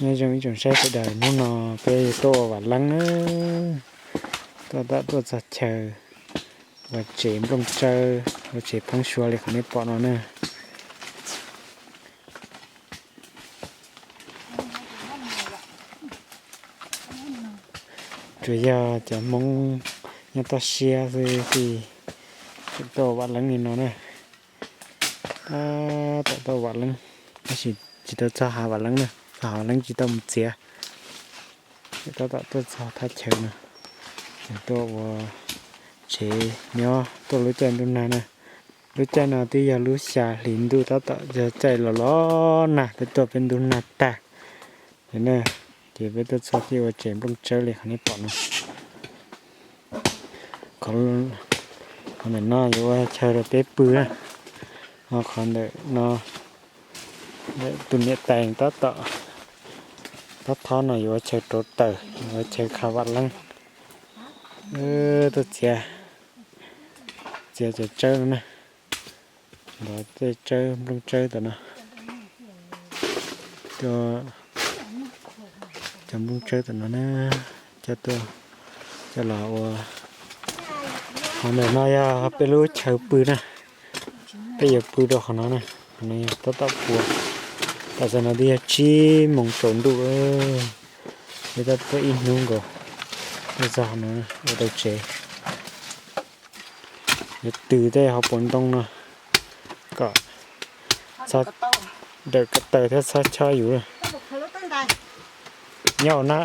Nyob zoo ib tsoom saib sawv daws, hnub no peb yuav tuaj ua vam leeb na, tuaj tom tuaj txog chaw ua tsev nplooj tsawb, ua tsev pheeb suab li qhov nej pom no na. Tsuas yog cov Hmoob nyob toj siab xwb thiaj tuaj ua vam leeb li no na. Tab tom tuaj ua vam leeb, tab sis tsis tau txog hav vam leeb na, txog hav vam leeb tsis tau mus txiav. Tab tom tuaj txog thaj chaw no, tuaj ua tsev nyob tuaj lub caij ntuj nag na. Lub caij no twb yog lub xya hli ntuj, tab tom yog caij los los nag, peb tuaj peb ntuj nag tag. Ces peb tuaj txog thiaj ua tsev nplooj tsawb li qhov nej pom no. Qhov ntawm no yuav ua chaw rau peb pw na. Ho qhov ntawm no, tus niam tais tab tom, tab thob no yuav ua chaw rauv taws, yuav ua chaw khav vam leeb. Tuaj txiav, txiav cov tsawb no na. Nrov tej tsawb, nplooj tsawb tom no. Cov nplooj tsawb tom no na, coj tuaj, coj los ua. Qhov ntawm no yog peb lub chaw pw na, peb yuav pw rau qhov no na. Qhov no yog tab tom puas, tam sim no twb yog tsib moos tsaus ntuj, peb tab tuaj ib hnub nkaus, tuaj txog no ua tau tsev. Yuav tws tej hauv paus ntoo no kom txhob dawm ko taw thiab txhob chob yus. Nyob hauv na,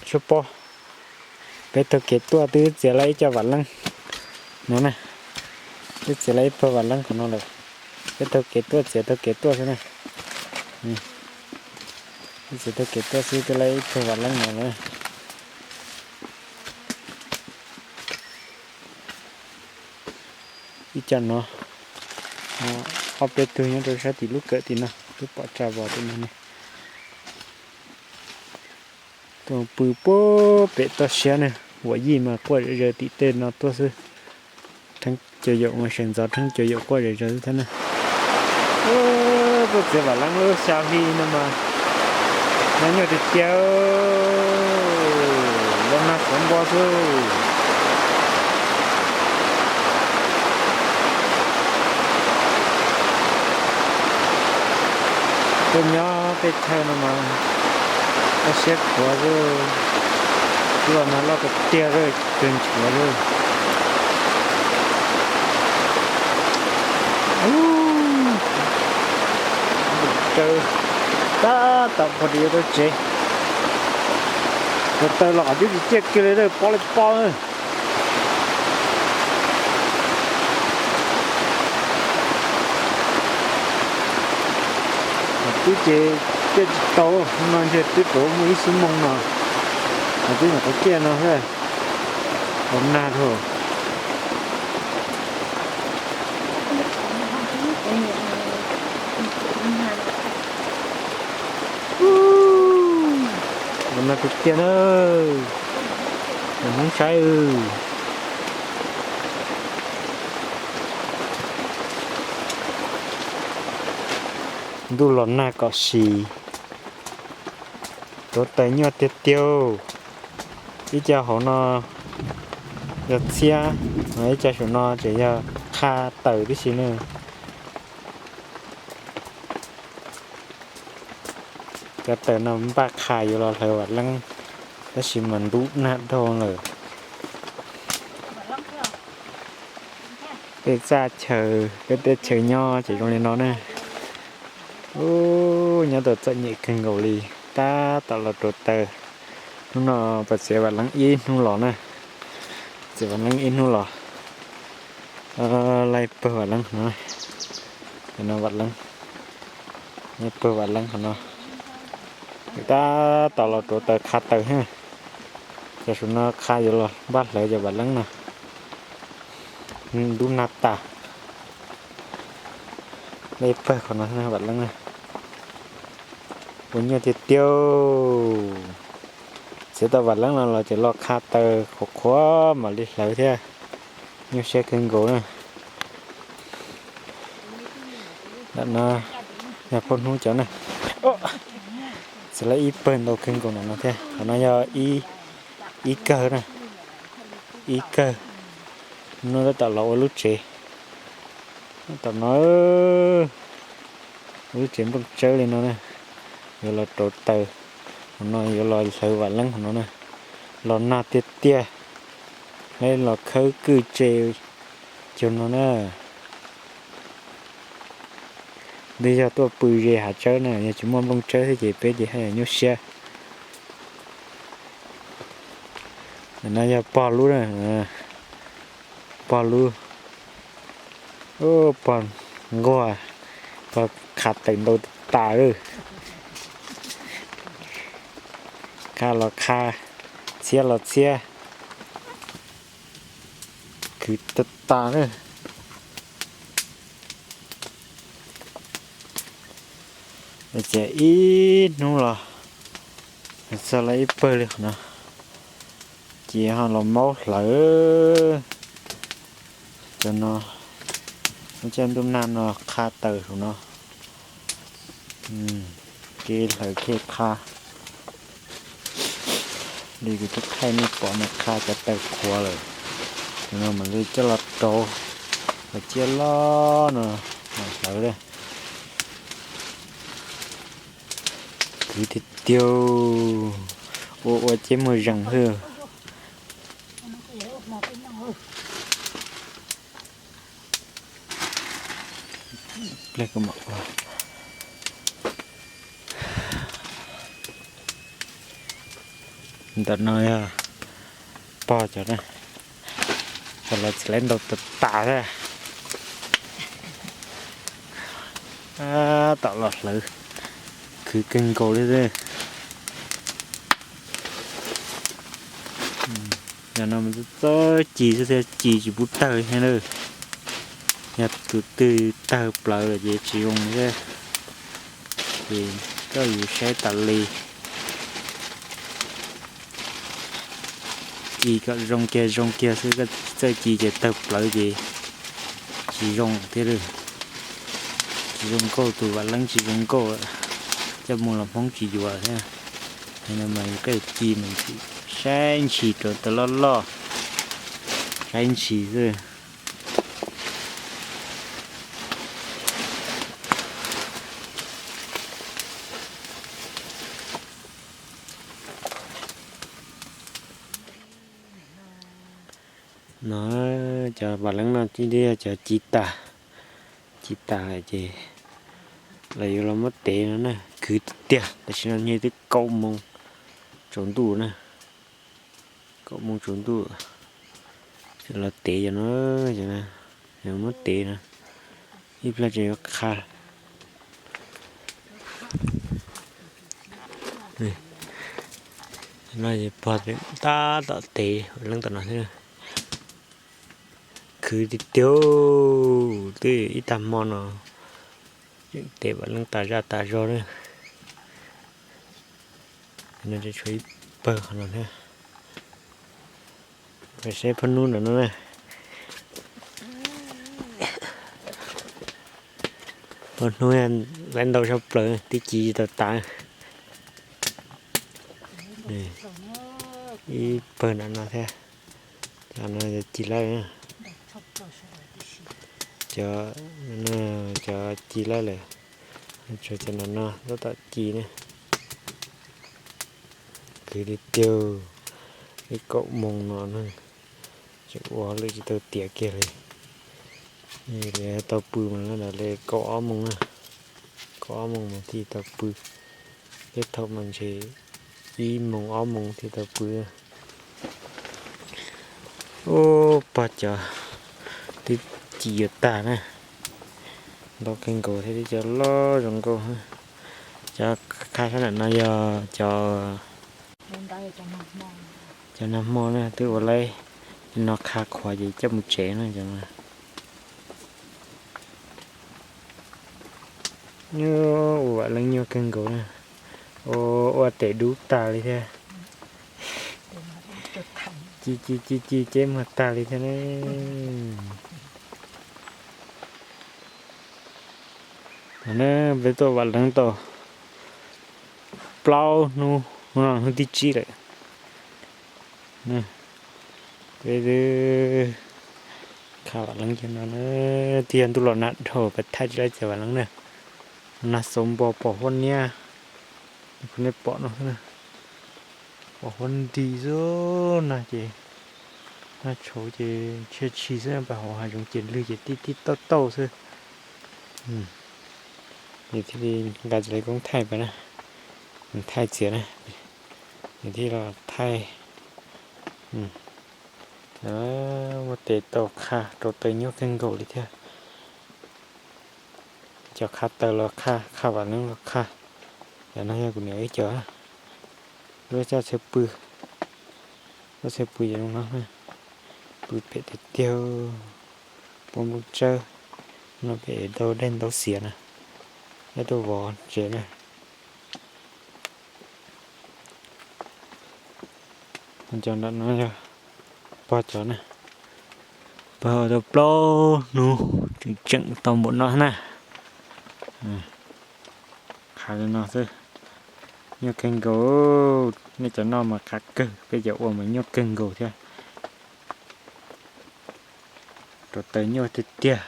suab pob. Peb taug kev tuaj twb txiav lawm ib co vam leeb no na. Twb txiav lawm ib pawg vam leeb qhov no lawm. Peb taug kev tuaj, txiav taug kev tuaj xwb na. Twb txiav taug kev tuaj xwb twb lawm ib pawg vam leeb no lawm. Ib co no, ob peb tug nyob rau sab tim lub kawm tim no, twb pom tsa vos tim no ne. Tuaj pw puag pem toj siab ne, huam yij mas quaj zom zaws tim tej no tuaj xwb. Theeb caum yaum mas sawv ntxov theeb caum yaum quaj zom zaws xwb thiab na. Tuaj txiav vam leeb lub xya hli no mas nyob nyuaj tiag tiag, los nag xuav npo xwb. Tuaj nyob tej chaw no mas ua siab khuav xwb, los nag loj tiag tiag xwb, tus nchuav xwb. Tab tom pom tias yuav tau tsev, tus taws los qhov twb tsis ciaj kiag li, pob li pob. Twb ces ciaj tsis tau, no ntshe twb rov muaj ib xuab moos no, twb nyuam qhuav ciaj no xwb, tau nag dhau. Los nag tiag tiag na, Hmoob saib. Ntuj los nag kom sis, rauv taws nyuaj tiag tiag. Ib co hauv no yog txhiab, ib co saum no tseem yog qha taws tib si ne. Cov taws no npaj qha yuav los hlawv vam leeb, tab sis mas ntub nag dhau lawm. Tej txaj chaw, peb teb chaws nyob ces zoo li no ne. Nyob tau txom nyem kawg nkaus li, tab tom los rauv taws. Hnub no puas txiav vam leeb ib hnub los na, txiav vam leeb ib hnub los. Laij pawg vam leeb no, no vam leeb, laij pawg vam leeb qhov no. Tab tom los rauv taws qha taws ha. Cov saum no qha yuav los npaj hlawv cov vam leeb no. Ntub nag tas. Laij pawg qhov no vam leeb na. Ua nyuaj tiag tiag. Txiav tau vam leeb no los ces los qha taws qhuav qhuav mam li hlawv thiab. Nyuaj siab kawg nkaus na. Ntawm no yog phooj hnub cov na. Txiav lawm ib pawg ntau kawg nkaus ntawm no thiab. Qhov no yog ib kawg na, ib kawg. Hnub no tab tom los ua lub tsev, tab tom no ua lub tsev nplooj tsawb li no na. Yuav los rauv taws, hauv no yuav los hlawv vam leeb hauv no na. Los nag tiag tiag, los khawb kwj tse cuag no na. Twb yog tuaj pw ze hav tsawb na, yog tsis muaj nplooj tsawb thiab ces peb ces haj yam nyuaj siab. Ntawm no yog pog lub na, pog lub, pog nquag, pog qha taws ntau tas lawm. Qha los qha, txhiab los txhiab, khwv tas tas lawm. Txiav ib hnub los txog lawm ib pawg li qhov no, ces ho los maub hlawv. Cov no, lub caij ntuj nag no qha taws saum no, kev hlawv kev qha. Li kuv twb thaij nej pom no, qha cov taws qhuav lawm, no mam li coj los rauv, los ciab loj no mam hlawv li. Khwv tiag tiag, ua ua ces muag zees xwb. Ntawm no yog pog cov na, cov los txiav lawm ntau tas tas thiab. Tab tom los hlawv, khwv kawg nkaus li xwb. Yog no mas txawj ci xwb thiab, ci tsis pub tawg thiab na. Yog tus twg tawg plawv lawm ces tsis zoo thiab, ces koj yuav saib tas li. Ci kom zoo kiag zoo kiag xwb, koj txawj ci ces tawg plawv ces tsis zoo thiab. Tsis zoo nkauj, tus vam leeb tsis zoo nkauj, coj mus los Hmoob tsis yuav thiab. Mas koj ci mas saib ntshis rau taws loj loj, saib ntshis xwb. No cov vam leeb no twb yog cov ci tas, ci tas ces lawv yuav los muab tev no na, khwv tiag tiag. Tam sim no nyiaj twb kaum moos tsaus ntuj na, kaum moos tsaus ntuj, los tev cov no, cov no, muab tev no, ib pliag tseem yuav qha. No pog tab tom tev leeb tom no xwb. Khwv tiag tiag, twb ib tag hmo no tseem tev vam leeb tas zaj tas zog na. No tshuav ib pawg qhov no thiab. Saib phooj hnub ntawm no na. Phooj hnub lawv ntau zog plaws, twb ci tsis tau tas. Ib pawg ntawm no thiab. Cov no yog ci lawj, cov, cov ci lawj lawm. Tshuav cov no no tab tom ci na. Khwv tiag tiag, ib kaum moos no na, tseem ua hauj lwm tsis tau tiav kiag li. Li tau pw mas li kaum ob moos na, kaum ob moos mas thiaj tau pw, tej thaum mas ntshe ib moos ob moos thiaj tau pw. Ub, pog cov twb ci yuav tag na. Ntau kawg nkaus thiab, twb cov loj zoo nkauj. Cov kha sab nram no yog cov, cov nag hmo na, twb ua laib no kha khuav ces coj mus tsev na cov no. Nyuaj, ua vam leej nyuaj kawg nkaus na. Ua, ua tes dub tag li thiab. Ci ci ci ci ceb muag tag li thiab ne. Peb tuaj vam leej tau plaub hnub, hnub no hnub thib tsib lawm. Peb kha vam leej cov no na, twb yog ntuj los nag dhau peb thaij tsis tau txiav vam leej na. Nag xaus npo pom huab niab, nej pom no xwb na, pom huab nti xwb na ces nag tshauv ces tshia tshis xwb, peb hauv hav zoov ces lwg ces tib tib tauj tauj xwb. Ces thiaj li nqa txiv lawv koob thaij pab na, thaij txiav na, ces thiaj los thaij. Muab tes tau qha rau taws nyuaj kawg nkaus li thiab. Cov qha taws los qha, qha vam leej los qha. Cov no yog kuv niam wb cov, lub txaj txhia pw, lub txhia pw yog zoo no, pw phem tiag tiag, pua nplooj tsawb, no pem tau dej ntau xiav na, dej tuaj vov tsev na. Cov nram no yog pog cov na, pog tau plaub hnub tseem tseem tau npaum no na. Qha li no xwb, nyuaj kawg nkaus, nej cov noj mas qha kawg, peb cov ua mas nyuaj kawg nkaus thiab. Rau taws nyuaj tiag tiag,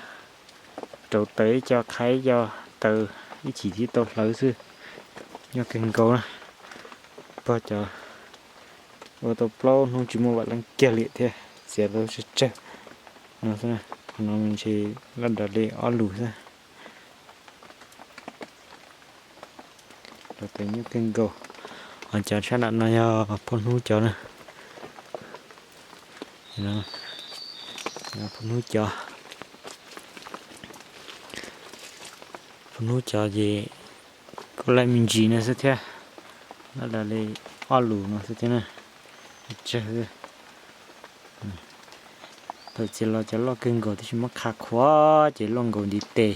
rau taws ib co qha ib co taws ib chim thiaj tau hlawv xwb, nyuaj kawg nkaus na. Pog cov ua tau plaub hnub tsis muaj vam leej kiag li thiab, txiav tau tsawg tsawg no xwb, qhov no ntshe laj dav li ob lus xwb. Rau taws nyuaj kawg nkaus. Ho cov sab nram no yog phooj hnub cov na. Phooj hnub cov, phooj hnub cov ces kuj laij me ntsis no xwb thiab, laj dav li ob lus no xwb thiab na. Tsawg xwb. Thaum txiav los cov loj kawg nkaus tab sis muab qha khuav ces loj nkaus ntiv tes,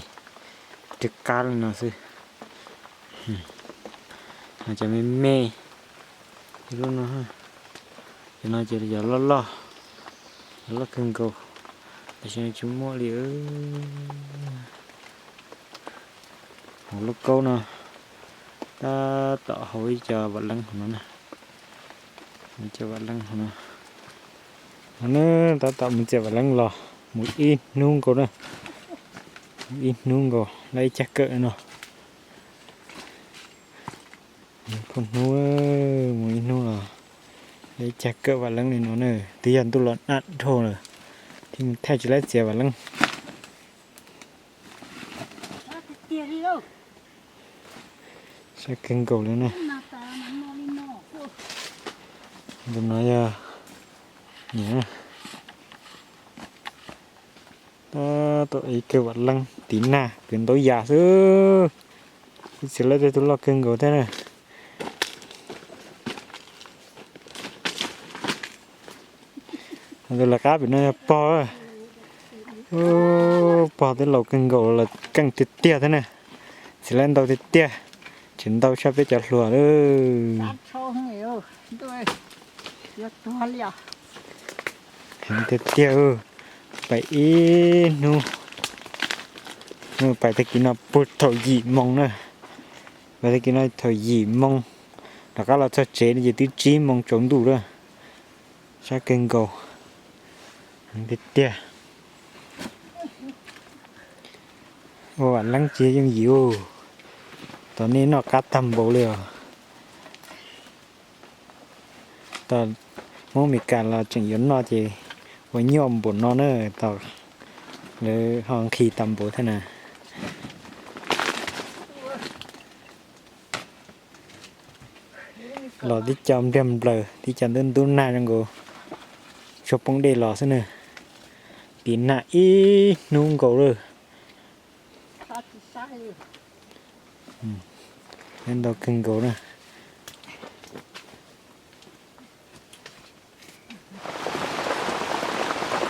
rwg qab li no xwb. Cov me me, ib lub no, cov no ces yog loj loj, yog loj kawg nkaus, tab sis tsis muaj li. Hauv lub kaub no tab tom hau ib co vam leej hauv no na, ib co vam leej hauv no. No na, tab tom mus txiav vam leej los mus ib hnub nkaus na, mus ib hnub nkaus lawm ib cag kawm no. Phooj hnub, mus ib hnub los lawm ib cag kawm vam leej li no na, twb yog ntuj los nag dhau lawm thiaj mus thaij tsis laib txiav vam leej. Sab kawg nkaus li na. Tus no yog niam, tab tom ev kawg vam leej tiv nag kwv ntaub yas xwb, ib txhia lawv tej tus loj kawg nkaus thiab na. Tus lawv qab pem no yog pog, pog twb laus kawg nkaus los keej tiag tiag thiab na, txiav lawv ntau tiag tiag, tseem ntau tshaj peb cov hluas lawm. Heev tiag tiag, pais ib hnub, pais tag kis no puag thaum yim moo na, pais tag kis no thaum yim moo, rov qab los txog tsev no ces twb tsib moo tsaus ntuj lawm. Sab kawg nkaus, heev tiag tiag. Ua vam leej tsis yooj yim, tos nej noj qab tag npaum li os. Tos Hmoob Amelikas los tseem yuav noj ces ua nyuaj npaum no na, tos lawv ho nqhis tag npaum thiab na. Los tib co npliag nplaws, tib co ntub ntub nag zoo nkaus tsuag poob dej los xwb na. Tiv nag ib hnub nkaus lawm. Ntau kawg nkaus na.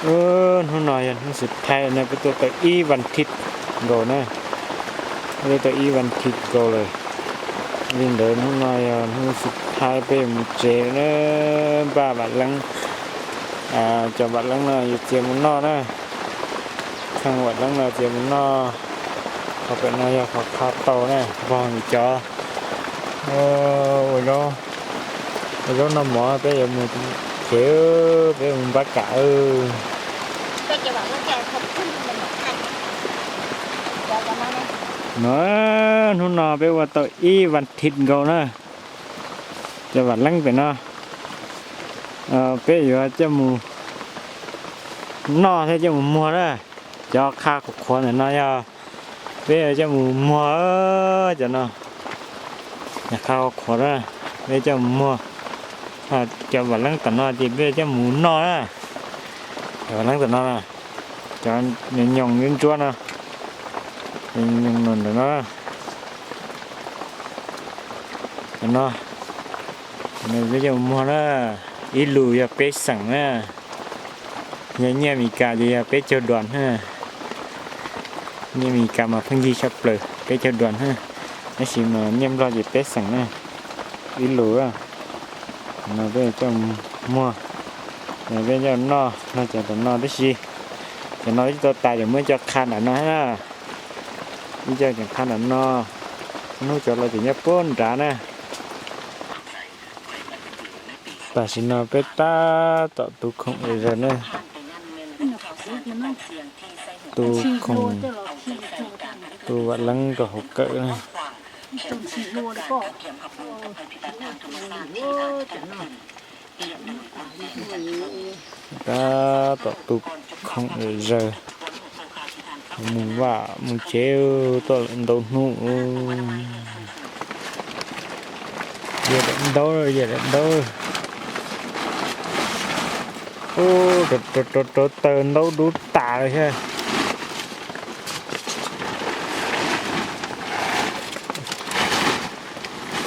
Hnub no yog hnub xub thawj no, peb tuaj tau ib vas thiv nkaus na. Peb tuaj tau ib vas thiv nkaus lawm. Li ntawd hnub no yog hnub xub thawj peb yuav mus tsev na. Npaj vam leeb, cov vam leeb no yuav txiav mus noj na. Txheej vam leeb no txiav mus noj. Qhov pem no yog qhov qha tau na, npog cov ua zaub, ua zaub noj mov, peb yuav mus tsev, peb mus npab kam. No, hnub no peb ua tau ib vas thiv nkaus na. Cov vam leeb pem no peb yuav coj mus noj thiab coj mus muag na. Cov qha qhuav qhuav ntawm no yog peb yuav coj mus muag. Cov no, qha qhuav qhuav na, peb coj mus muag. Cov vam leeb tom no ces peb coj mus noj na. Cov vam leeb tom no, cov nyoos ntsuab ntsuab no, nyoos ntawm no. Cov no, peb coj mus muag na. Ib lus yog peb xeem na. Yog nyiaj Amelikas ces yog peb caug duas na. Nyiaj Amelikas mas pheej yig tshaj plaws, peb caug duas na. Tab sis mas nyiaj Nplog ces peb xeem na. Ib lus, no peb coj muag, peb coj noj no, cov tom no tib si. Cov no twb tau tas, ces muab cov qha nram no na. Ib co ceev qha nram no, hnub cov los ces nyob puag nrad na. Tam sim no peb tab tom tu khoom zom zaws na. Tu khoom, tu vam leeb rau hauv kawm na. Tab tom tu khoom zom zaws, mus vaj mus tsev, tuaj lawm ntau hnub. Yog daim ntaub, yog daim ntaub. Ub, rau taws ntaub dub tas li thiab.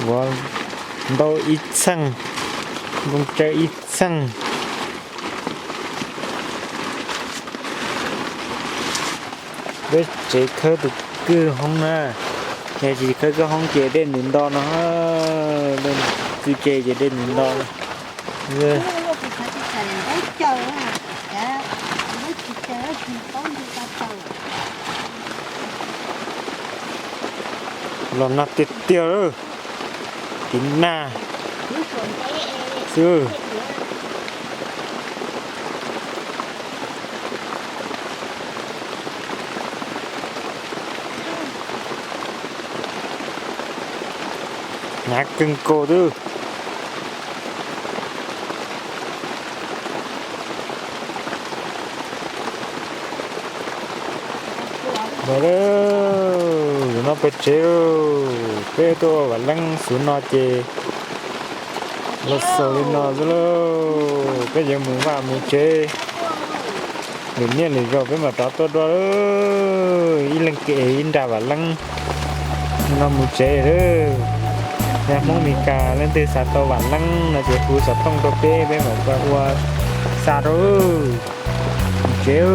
Ua ntaub ib txheej, nplooj tsawb ib txheej. Peb tsev khawb tus kwj hoob na, yog tsis khawb kwj hoob ces dej nws nto no, kwj tse ces dej nws nto. Los nag tiag tiag lawm, tiv nag xwb. Nag kawg nkaus xwb. Ntawd, zaum no pem tsev, peb tuaj ua vam leeb xwb no ces los xaus li no xwb lauj. Peb yuav mus vaj mus tsev, lwm niaj lwm zaus peb mam rov tuaj dua. Ib leeg kev ib nra vam leeb no mus tsev lawm. Yog Hmoob Mes Kas leej twg xav tau vam leeb no ces hu xov tooj rau peb, peb mam ua xa rau. Mus tsev.